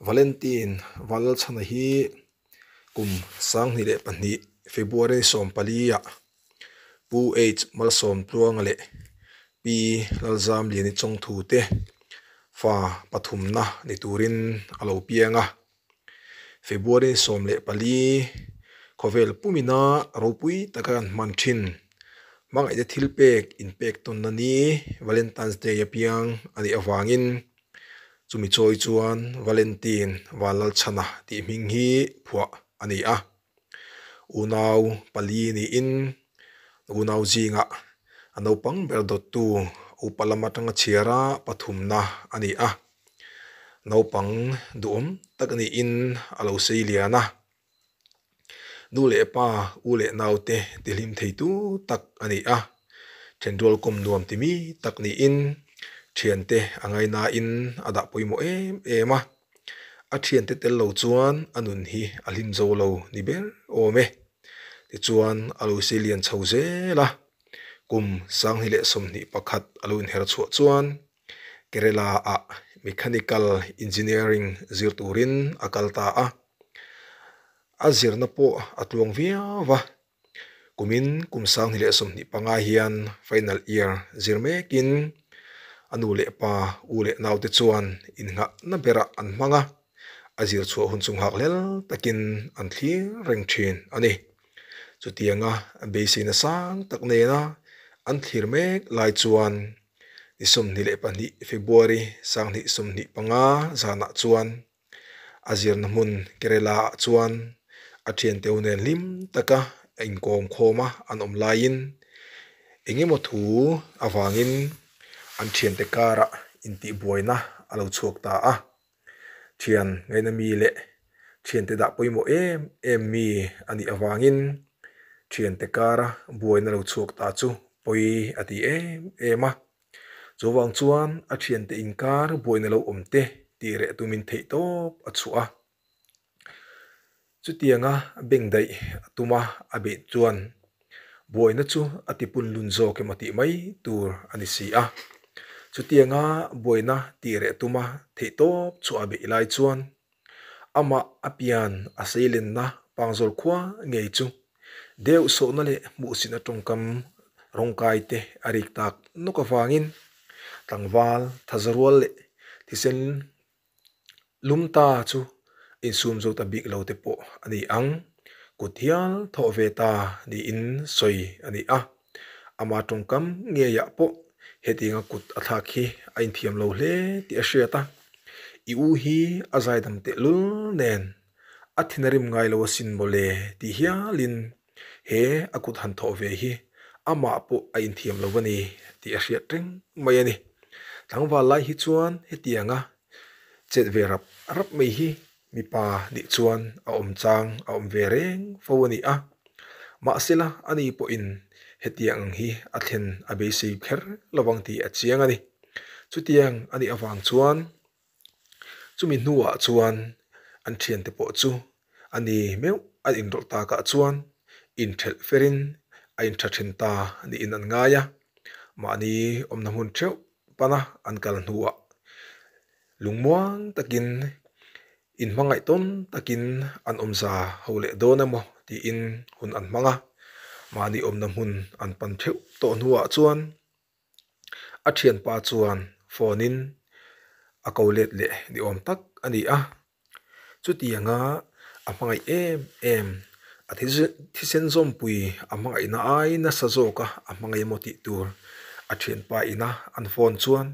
Valentine Vanlalchhana hi kum 2002 February ni 14 ah Pu H Malsawmtluanga leh Pi Lalzamliani Chawngthu te fa pathumna ni turin a lo piang a. February 14 khawvel pumina ropui taka an hman thin. Hmangaihna thil pek inpek tawnna ni Valentine's Day a piang a nih avangin chumi chawi chuan Valentine Vanlalchhana tih hming hi phuah a ni a. Unau pali niin unau zingah a naupang ber dawttu upa lam atanga chhiara pathumna a ni a. Naupang duhawm tak niin a lo sei lian a. Nu leh pa, u leh naute tihlim theitu tak a ni a. Thenrual kawm nuam ti mi tak niin thiante a ngainain a dah pawimawh em em a. A thiante tel lo chuan a nun hi a hlim zo lo ni ber awm e. Tichuan a lo sei lian chho zel a. Kum 2021 a lo inher chhuah chuan Kerala-ah Mechanical Engineering zir turin a kal ta a. A zirna pawh a tluang viau va, kumin kum 2025 hian final year zir mekin a nu leh pa, u leh naute chuan innghahna berah an hmang a, a zir chhuah hun chu nghakhlel takin an thlir reng thin a ni. Chutianga beiseina sang tak nena an thlir mek lai chuan ni 22 February 2025 zanah chuan a zirna hmun Kerala-ah chuan a thianteu nen hlim taka a inkawm khawm a an awm laiin eng emaw thu avangin an thiante karah intihbuaina a lo chhuak ta a. Thian ngaina mi leh thiante dah pawimawh em em mi a nih avangin thiante kara buaina lo chhuak ta chu pawi a ti em em a. Chuvang chuan a thiante inkar buaina lo awm te tih reh tumin theih tawp a chhuah a. Chutianga bengdaih a tuma a beih chuan buaina chu a tipun lun zawk emaw tih mai tur a ni si a. Chutianga buaina tih reh tuma theih tawp chhuah a beih lai chuan amah a pian a seilenna Pangzawl khua ngei chu deuh sawhna leh hmuhsitna tawngkam rawngkai te a rik tak nawk avangin tlangval thazarual leh thisen lum ta chu insum zo ta bik lo te pawh a ni ang. Kut hial thawh ve ta niin sawi a ni a. Ama tawngkam ngeiah pawh hetianga kut a thlak hi a inthiam lo hle tih a hriat a. I u hi a zaidam tehlul nen a thin a rim ngai lo asin mawle tih hialin he a kut han thawh ve hi amah pawh a inthiam lo a ni tih a hriat reng mai a ni. Tlangval lai hi chuan hetianga chet ve rap rap mai hi mipa nih chuan a awm chang a awm ve reng fo a ni a. Mahsela ani pawhin hetiang ang hi a thlen a beisei kher lovang tih a chiang a ni. Chutiang a nih avang chuan chumi hnuah chuan an thiante pawh chu a ni meuh a inrawlh takah chuan inthelh ferin a intha then ta niin an ngai a. Mahni awmna hmun theuh pana an kal hnuah lungmuang takin inhmangaih tawn takin an awmza ho leh dawn emaw tiin hun an hmang a. Mahni awmna hmun an pan theuh tawh hnuah chuan a thianpa chuan phone in a ko let leh ni awm tak a ni a. Chutianga a hmangaih em em a thisen zawmpui a hmangaihna ai nasa zawka a hmangaih emaw tih tur a thianpa ina an phone chuan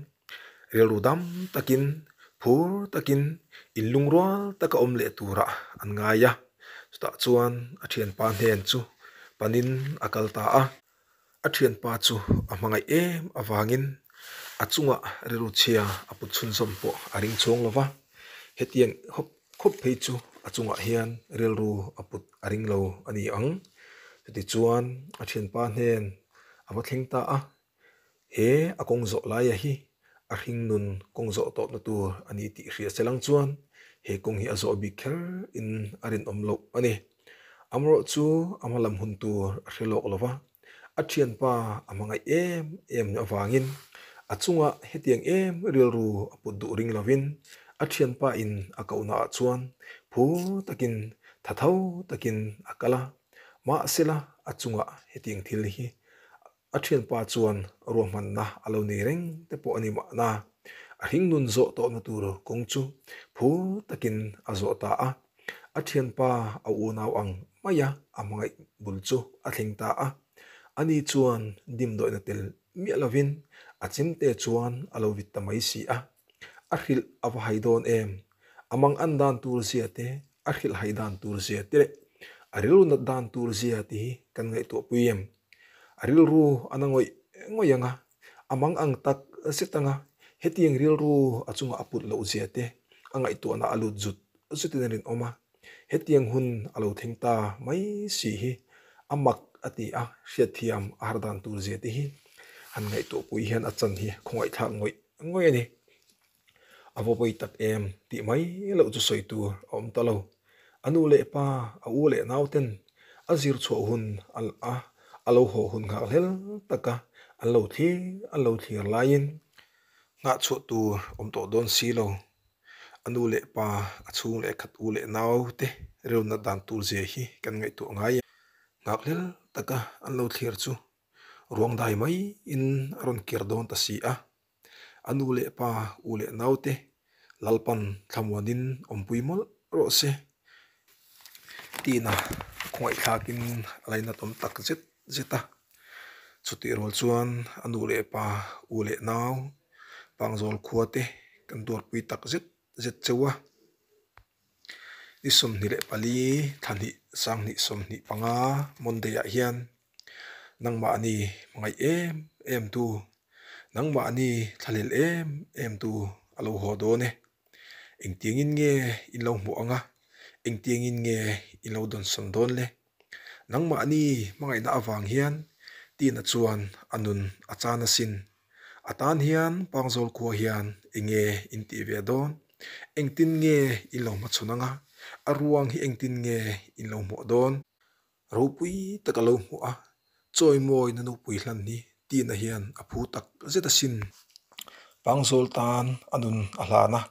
rilru dam takin phur takin inlungrual taka awm leh turah an ngai a. Chutah chuan a thianpa hnen chu panin a kal ta a. A thianpa chu a hmangaih em avangin a chungah rilru chhia a put chhunzawm pawh a ring chhuang lo va. Hetiang khawp khawp phei chu a chungah hian rilru a put a ring lo a ni ang. Chutichuan a thianpa hnen a va thleng ta a. He a kawng zawh laia hi a hring nun kawng zawh tawhna tur a ni tih hria che lang chuan he kawng hi a zawh bik kher in a rinawm loh a ni. Amarawh chu a hma lam hun tur a hre lawk lo va, a thianpa a hmangaih em em avangin a chungah hetiang em rilru a put duh ring lovin A thianpa in a kohna ah chuan phur takin thatho takin a kal a, mahsela a chungah hetiang thil hi a thianpa chuan ruahmanna a lo nei reng te pawh a ni mahna. A hringnun zawh tawhna tur kawng chu phur takin a zawh ta a, a thianpa a unau ang maia a hmangaih bul chu a thleng ta a. Ani chuan dimdawihna tel miah lovin a chimte chuan a lo vit ta mai si a. A hrilh a va hai dawn em? A mang an dan tur zia te, a hrilh hai dan tur zia te leh a rilru nat dan tur zia te hi kan ngaihtuahpui em? A rilru a na ngawih ngawih ang a, a mang ang tak zet ang a, hetiang rilru a chungah a put loh zia te a ngaihtuahna a lut zut zutin a rinawm a. Hetiang hun a lo thleng ta mai si hi a mak a ti a, hriatthiam a har dan tur zia te hi han ngaihtuahpui hian a chan hi khawngaihthlak ngawih ngawih a ni. A va pawi tak em tih mai loh chu sawi tur a awm ta lo. A nu leh pa, a u leh nau ten a zir chhuah hun a a, a lo haw hun nghak hlel taka an lo thlir an lo thlir laiin nghah chhuah tur awm tawh dawn si lo. A nu leh pa, a chhung leh khat u leh nau te rilna dan tur zia hi kan ngaihtuah ngai em? Nghak hlel taka an lo thlir chu ruang dai mai in a rawn kir dawn ta si a. A nu leh pa, u leh nau te Lalpan thlamuanin awmpui mawlh rawh se. Tina khawngaihthlakin a lainatawm tak zet zet a. Chutih rual chuan a nu leh pa, u leh nau, Pangzawl khua te kan duarpui tak zet zet cheu a. Ni 24 thla hnih sanghnih 25 Monday ah hian nangmahni hmangaih em em tu, nangmahni thlahlel em em tu a lo haw dawn e. Engtiangin nge in lo hmuh ang a, engtiangin nge in lo dawnsawn dawn le? Nangmahni hmangaihna avang hian Tina chuan a nun a chan asin. A tan hian Pangzawl khua hian enge in tih ve dawn? Engtin nge in lo hmachhawn ang a? A ruang hi engtin nge in lo hmuh dawn? Ropui tak a lo hmuh a, chawimawina nupui hlan hi Tina hian a phu tak zet asin. Pangzawl tan a nun a hlan a,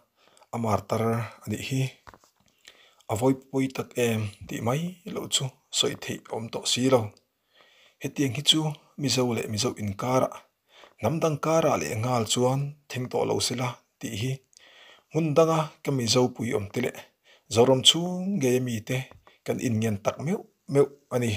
a martar a nih hi. A vawipawi tak em tih mai loh chu sawi theih a awm tawh si lo. Hetiang hi chu Mizo leh Mizo inkarah, hnam dang karah leh nghal chuan thleng tawh lo sela tih hi hmun danga ka Mizo pui awm te leh Zoram chhung ngei ami te kan inngen tak meuh meuh a ni.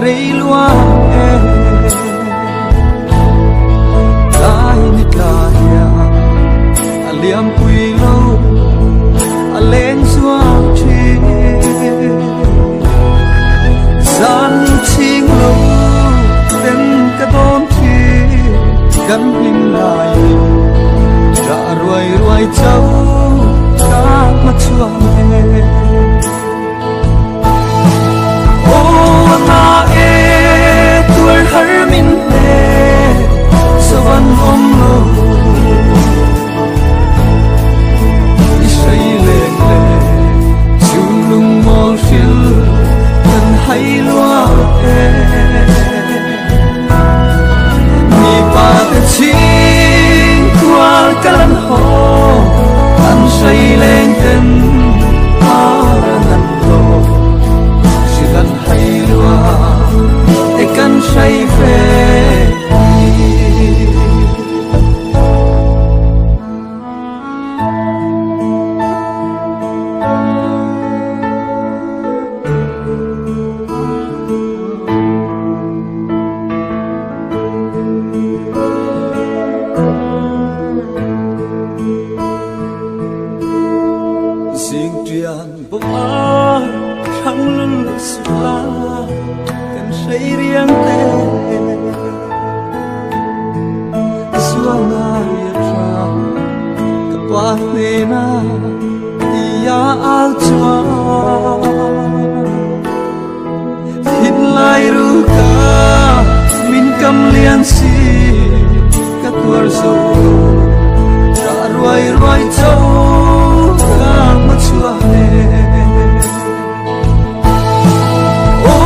rei lua e Lai ni tla hian a liam pui lo a leng zuang thin Zan ching lo ten ka dawn thin kan hlim lai ra ruai ruai chau ka ma chuang e O na e tuar har min te savan om lo I sei leng le chun lung mol fil kan hai lua e Mi pa te ching kual kalan ho an sei leng ten aran lo silan hai lua e kan sei ve. Riêng trian bốc á thăng lưng la kan sei riêng te suanga ya tra ka pa ne na tia al chua thin lai ru ka min kam lian si ka tuar zo ra ruai ruai chau ka ma chua e O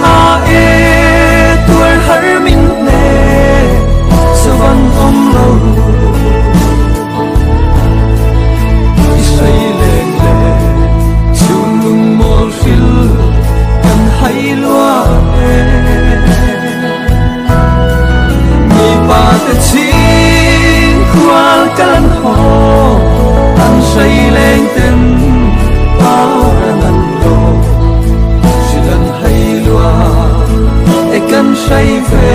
na e tuar har min ne savan om lo I sei leng le chun lung mol fil kan hai lua e Mi pa te ching khual kalan ho an sei leng ten aran lo silan hai lua e kan sei ve.